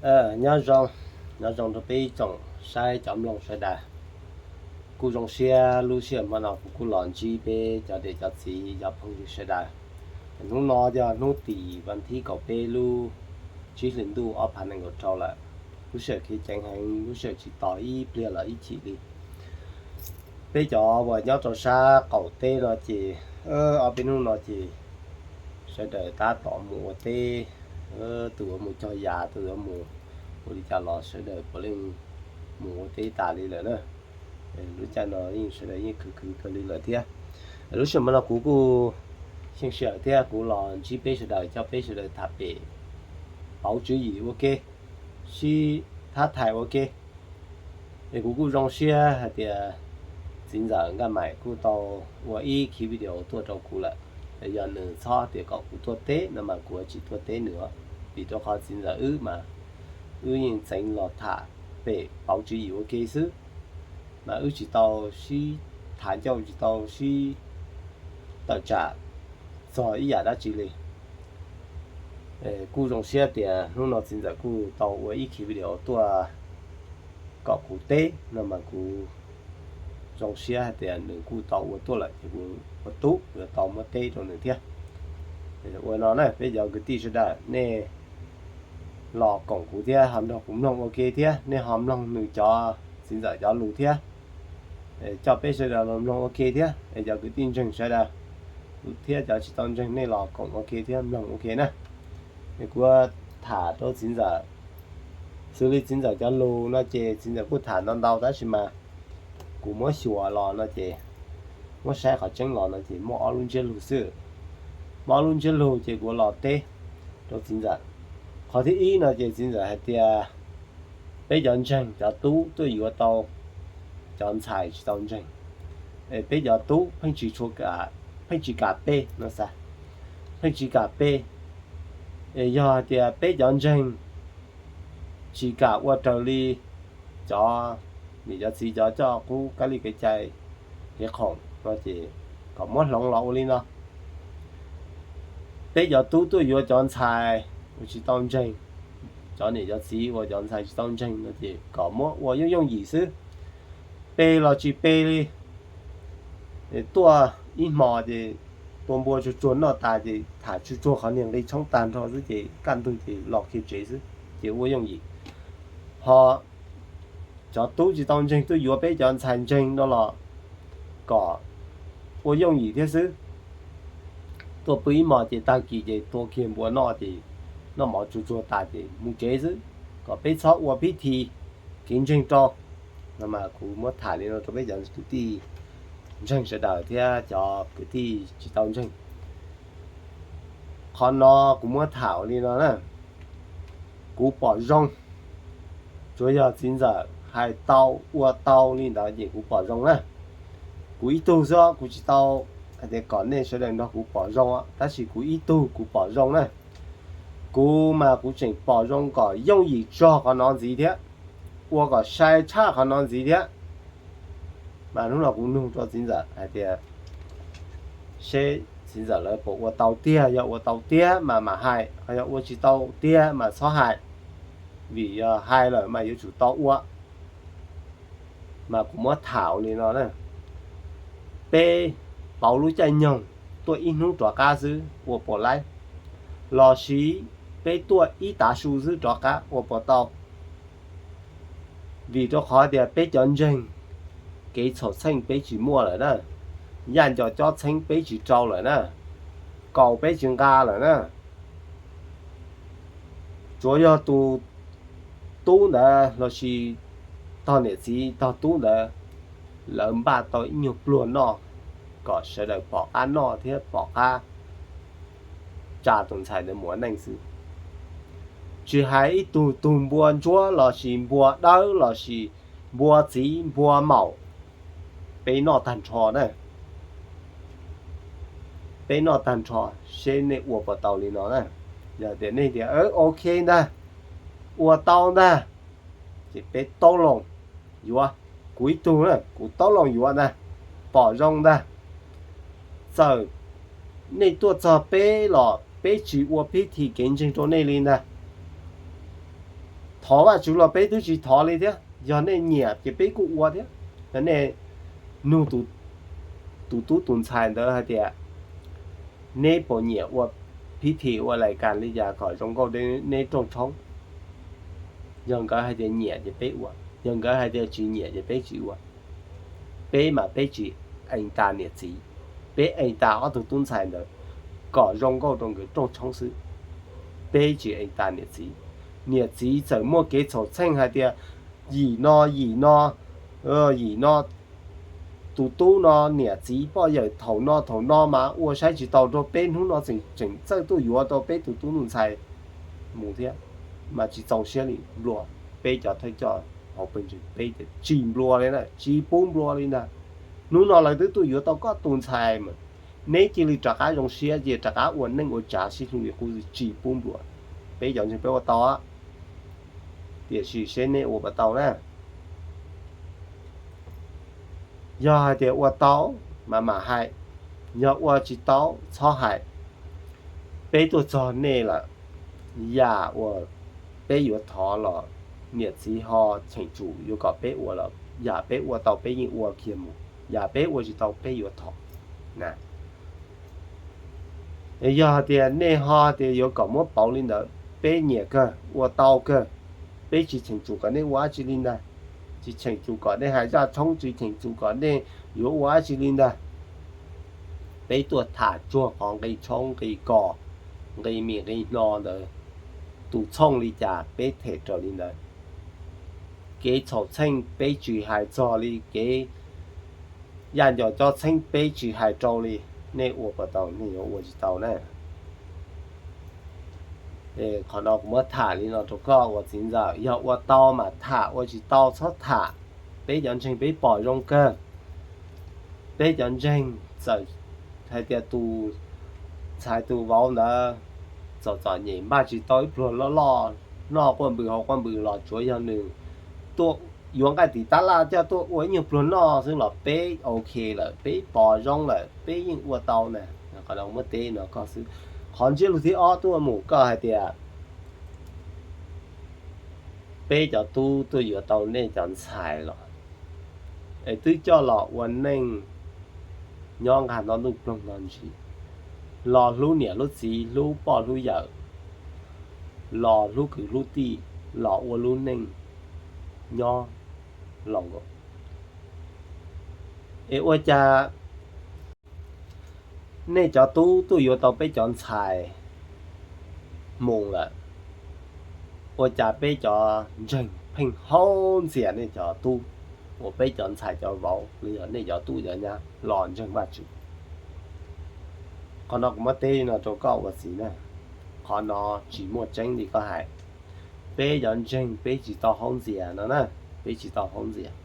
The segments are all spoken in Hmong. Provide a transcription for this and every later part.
Nyob zoo, nyob zoo rau peb ib tsoom saib cov mloog sawv daws. Kuj zoo siab lub sij hawm hmo no kuv kuj los ntsib peb cov niam cov txiv cov phooj ywg sawv daws. Hnub no yog hnub tim vas thib kaum peb lub tsib hlis ntuj ob phav nees nkaum rau lawm. Lub sij hawm khiav ceev heev, lub sij hawm tsis tos ib pliag los ib chim li. Peb cov uas nyob rau sab qaum teb no ces ob peb hnub no ces sawv daws tab tom mus ua teb, tus yuav mus cog yav, tus yuav mus ua li cas los sawv daws puav leej mus ua teb tas li lawm na. Lub caij no yeej sawv daws yeej khwv khwv kawg li lawm thiab. Lub sij hawm no kuv kuj xyeej sij hawm thiab kuv los ntsib peb sawv daws coj peb sawv daws tham pem pauv tswv yim ua ke, sib thab thais ua ke. Es kuv kuj zoo siab hais tias txiv ntxawm Nkaj Maim kuj tau ua ib khiv video tuaj rau kuv lawm. Yog nws txhob tias kom kuv tuaj teb no mas kuv yuav tsis tuaj teb nws os, vim rau qhov txiv ntxawm wb mas wb yeej txeev los tham pem pauv tswv yim ua ke xwb, mas wb tsis tau sib tham ncauj, tsis tau sib tawm tsam txog ib yam dab tsi li. Kuj zoo siab tias hnub no txiv ntxawm kuj tau ua ib khiv video tuaj kom kuv teb no mas kuv zoo siab hais tias nws kuj tau ua tuaj lawm ces kuv ua tub yuav tau muab teb rau nws thiab. Ua no na peb cov kwv tij sawv daws, nej los koom kuv thiab ho nrog kuv mloog ua ke thiab, nej ho mloog nws cov, txiv ntxawm cov lus thiab. Coj peb sawv daws los mloog ua ke thiab, es cov kwv tij ntseeg sawv daws thiab cov tsis tau ntseeg nej los koom ua ke thiab mloog ua ke na. Es kuv tham rau txiv ntxawm, xws li txiv ntxawm cov lus no ces txiv ntxawm kuj tham ntau ntau tab sis mas kuv muab xyuas los no ces, muab saib qhov tseeb los no ces muaj ob lub ntsiab lus xwb. Muaj ob lub ntsiab lus ces kuv los teb rau txiv ntxawm. Qhov thib ib no ces txiv ntxawm hais tias peb cov ntseeg cov tub tuaj yuav tau cov ntxhais tsis tau ntseeg, es peb cov tub pheej tsis tshua, pheej tsis kam peb no xav, pheej tsis kam peb. Es yog hais tias peb cov ntseeg tsis kam ua raws li cov niam cov txiv cov coj qub kab li kev cai kev khoom no ces kom muab hloov los ua li no. Peb cov tub tuaj yuav cov ntxhais uas tsis tau ntseeg, cov niam cov txiv uas cov ntxhais tsis tau ntseeg no ces kom muab ua yooj yooj yim xwb, pe los tsis pe li. Tuaj ib hmo ces tua npua tsuag tsuag noj tas ces tham tsuag tsuag qhov niag nqi tshoob tag nrho xwb ces kaj ntug ces los kiag tsev xwb ces ua yooj yim. Ho cov tub tsis tau ntseeg tuaj yuav peb cov ntxhais ntseeg no los kom ua yooj yim thiab xwb. Tuaj pw ib hmo ces tag kis ces tua kiag npua noj ces noj mov tsuag tsuag tas ces mus tsev xwb, kom peb txhob ua pib thi kev ntseeg rau. No mas kuv muab tham li no rau peb cov kwv tij ntseeg sawv daws thiab cov kwv tij tsis tau ntseeg. Qhov no kuv muab tham ua li no na, kuv pom zoo, tsuav yog txiv ntxawm hais tau ua tau li ntawd ces kuv pom zoo na. Kuv ib tug xwb, kuv tsis tau hais tias kom nej sawv daws nrog kuv pom zoo, tab sis kuv ib tug kuv pom zoo na. Kuv mas kuv tseem pom zoo kom yooj yim txog qhov no ntxiv thiab, ua kom sai tshaj qhov no ntxiv thiab. Mas hnub no kuv nug rau txiv ntxawm hais tias seb txiv ntxawm lawv puas ua tau tiag, yog ua tau tiag mas mam hais, yog ua tsis tau tiag mas txhob hais, vim yog hais lawm mas yuav tsum tau ua. Mas kuv muab tham ua li no na, peb pauv lub caij nyoog tuaj ib hnub rov qab xwb ua puas laib, los sis peb tuaj ib tav su xwb rov qab ua puas tau? Vim rau qhov tias peb cov ntseeg, kev txhaum txheej peb tsis muaj lawm na, yaj nco cob txheeb peb tsis rau lawm na, kaus peb tsis nqa lawm na. Tsuav yog tus tub ntawd lossis tog niam txiv tog tub ntawd, lawv npaj tau ib nyuag pluag noj kom sawv daws pom qab noj thiab pom qab tsa tus ntxhais ntawd mus ua neej xwb. Tsis hais ib tug tug npua ntsuab lossis npua dawb lossis npua txiv npua maum, peb noj tag nrho na. Peb noj tag nrho, seb nej ua puas tau li no na. Yog tias nej tias ok ntag, ua tau ntag, ces peb taub loo yuav. Kuv ib tug na, kuv taub loo yuav ntag, pom zoo ntag. Txawm nej tuaj txog peb los peb tsis ua pib thi kev ntseeg rau nej li ntag. Thov Vajtswv los peb twb tsis thov li thiab. Yog nej nyiam ces peb kuj ua thiab. Yog nej nug tus tub tus ntxhais ntawd hais tias, neb puas nyiam ua phib thi ua lais kas li cas kom zoo nkauj neb rooj tshoob? Yog nkawd hais tias nyiam ces peb ua, yog nkawd hais tias tsis nyiam ces peb tsis ua. Peb mas peb tsis ees tas niam txiv, peb ees tas ob tug tub ntxhais ntawd kom zoo nkauj rau nkawd rooj tshoob xwb. Peb tsis ees tas niam txiv. Niam txiv txawm muaj kev txhaum txheej hais tias yim no yim no, yim no, tus tub no niam txiv poj yawm thaum no thaum no mas ua saib tsis taus rau peb, hnub no tseem txawj tuaj yuav tau peb tus tub tus ntxhais mus thiab, mas tsis txaus siab li nplua. Peb cov thawj coj hauv pawg ntseeg peb tsis nplua li na, tsis pub nplua li ntag. Hnub no lawv twb tuaj yuav tau koj tus ntxhais mas neb cia li rov qab zoo siab ces rov qab ua neej ua tsav sib hlub li qub, tsis pub nplua. Peb cov ntseeg peb ua tau, tiam sis seb nej ua puas tau na. Yog hais tias ua tau mas mam hais, yog ua tsis tau txhob hais. Peb tuaj txog nej lawm, yam uas peb yuav thov los niam txiv ho cheem tsum yuav kom peb ua los yam peb ua tau peb yeej ua kiag mus, yam peb ua tsis tau peb yuav thov na. Yog hais tias nej ho tias yuav kom muab pauv li ntawd, peb nyiam kawg, ua tau kawg. Peb tsis cheem tsum kom nej ua dab tsi li ntag, tsis cheem tsum kom nej hais zaj tshoob, tsis cheem tsum kom nej yuav ua dab tsi li ntag. Peb tuaj tham tsuag qhov nqi tshoob nqi kos, nqi mis nqi hno ntawd, tus txhooj li cas peb them raws li ntawd. Kev txhaum txheej peb tsis hais txog li, kev yaj nco cob txheeb peb tsis hais rau li. Nej ua puas tau? Nej yuav ua tsis tau na. Qhov no kuv muab tham li no rau koj ua txiv ntxawm, yog ua tau mas tham, ua tsis tau txhob tham. Peb cov ntseeg peb pom zoo kawg. Peb cov ntseeg txawm hais tias tus ntxhais tus vauv ntawd txom txom nyem npaj tsis tau ib pluag loj loj noj quaj npws haus quaj npws los tsuav yog nws tuaj yuav nqaij tim tab laj coj tuaj ua ib nyuag pluag noj xwb los peb ok lawm, peb pom zoo lawm, peb yeej ua tau na. Qhov no muab teb no koj xwb. Qhov ntsiab lus thib ob tuaj mus koj hais tias peb cov tub tuaj yuav tau nej cov ntxhais los es twb coj los ua neej nyob nqag nto ntuj ploog nto ntsis, los hlub niam hlub txiv, hlub poj hlub yawm, los hlub kwv hlub tij, los ua lub neej nyob los nkaus. Es ua cas nej cov tub tuaj yuav tau peb cov ntxhais mus lawm, ua cas peb cov ntseeg pheej haub ntxias nej cov tub, uas peb cov ntxhais cov vauv los yog nej cov tub cov nyab los ntseeg Vajtswv? Qhov no kuv muab teb li no rau koj ua txiv na, qhov no tsis muaj tseeb li koj hais. Peb cov ntseeg peb tsis tau haub ntxias no na, peb tsis tau haub ntxias.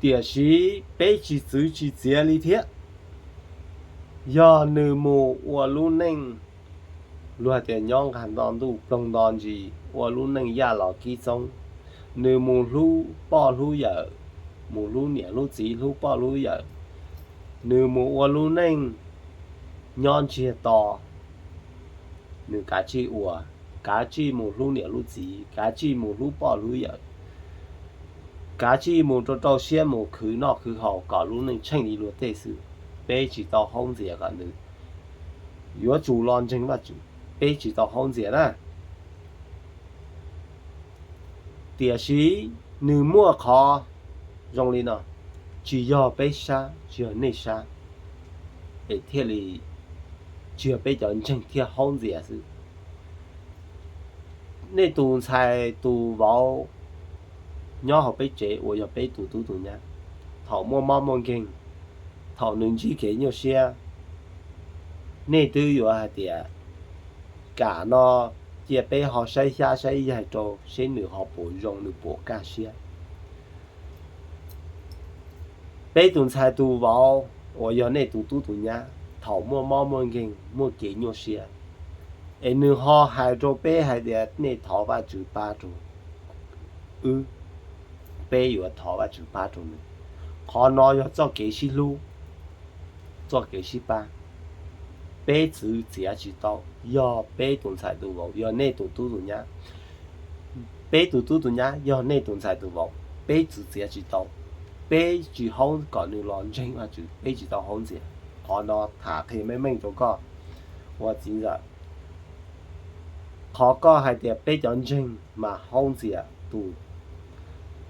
Tiam sis peb tsis txwv tsis txiav li thiab. Yog nws mus ua lub neej luag tias nyob nqag nto ntuj ploog nto ntsis, ua lub neej yaj los kib txoob, nws mus hlub poj hlub yawm, mus hlub niam hlub txiv, hlub poj hlub yawm, nws mus ua lub neej nyob ntsiag to, nws kav tsij ua, kav tsij mus hlub niam hlub txiv, kav tsij mus hlub poj hlub yawm, kav tsij mus rau rau siab mus khwv noj khwv haus kom lub neej tsheej li luag tej xwb. Peb tsis tau haub ntxias kom nws yuav tsum los ntseeg Vajtswv, peb tsis tau haub ntxias na. Tiam sis nws muaj qhov zoo li no, tsis yog peb sab, tsis yog nej sab, es thiaj li tsis yog peb cov ntseeg thiaj haub ntxias xwb. Nej tus ntxhais tus vauv nyob hauv peb tsev uas yog peb tus tub tus nyab, thaum muaj mob muaj nkeeg, thaum nws ntsib kev nyuaj siab, nej twb yuav hais tias kam no cia peb ho saib xyab saib yaig rau seb nws ho puas zoo, nws puas kaj siab. Peb tus ntxhais tus vauv uas yog nej tus tub tus nyab, thaum muaj mob muaj nkeeg muaj kev nyuaj siab, es nws ho hais rau peb hais tias nej thov Vajtswv pab rau wb, peb yuav thov Vajtswv pab rau nws. Qhov no yog txoj kev sib hlub, txoj kev sib pab. Peb txwv txiav tsis tau, yog peb tus ntxhais tus vauv, yog nej tus tub tus nyab. Peb tus tub tus nyab yog nej tus ntxhais tus vauv, peb txwv txiav tsis tau. Peb tsis haub kom nws los ntseeg Vajtswv, peb tsis tau haub ntxias. Qhov no tham qhia meej meej rau koj ua txiv ntxawm. Qhov koj hais tias peb cov ntseeg mas haub ntxias tus,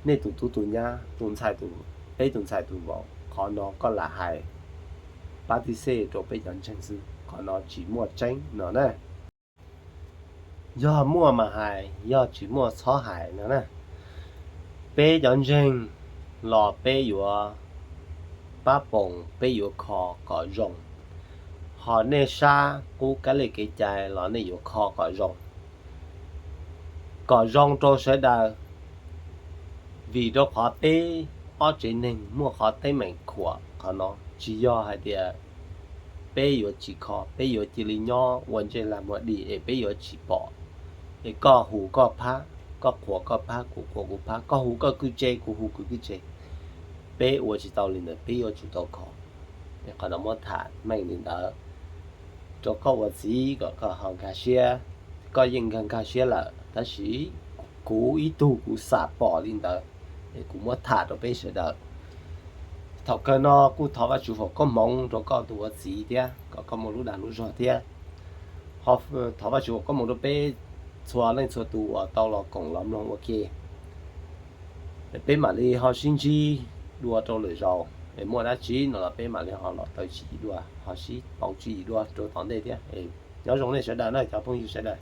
nej tus tub tus nyab, tus ntxhais tus, peb tus ntxhais tus vauv, qhov no koj lam hais pab tib xej rau peb cov ntseeg xwb, qhov no tsis muaj tseeb no na. Yog muaj mas hais, yog tsis muaj txhob hais no na. Peb cov ntseeg los peb yuav pab poom, peb yuav kho kom zoo. Ho nej sab qub kab li kev cai los nej yuav kho kom zoo, kom zoo rau sawv daws. Vim rau qhov peb ob tsev neeg muaj qhov teeb meem khuam, qhov no tsis yog hais tias peb yuav tsis kho, peb yuav cia li nyob ua ntsej lag muag dim es peb yuav tsis pom, es koj hu koj phab, koj qhuas koj phab, kuv qhuas kuv phab, koj hu koj kwj tse, kuv hu kuv kwj tse. Peb ua tsis tau li ntawd, peb yuav tsum tau kho. Qhov no muab tham meej li ntawd rau koj ua txiv kom koj ho nkag siab. Koj yeej nkag nkag siab lawm, tab sis kuv ib tug kuv xam pom li ntawd, es kuv muab tham rau peb sawv daws. Thaum kawg no kuj thov Vajtswv foom koob hmoov rau koj tus ua txiv thiab kom koj muaj lub dag lub zog thiab. Ho thov Vajtswv foom koob hmoov rau peb txhua leej txhua tus uas tau los koom los mloog ua ke. Peb mam li ho sib ntsib dua rau lwm zaus, es muaj dab tsi no los peb mam li ho los taw tswv yim dua, ho sib pauv tswv yim dua rau tom ntej thiab. Nyob zoo nej sawv daws na cov phooj ywg sawv daws.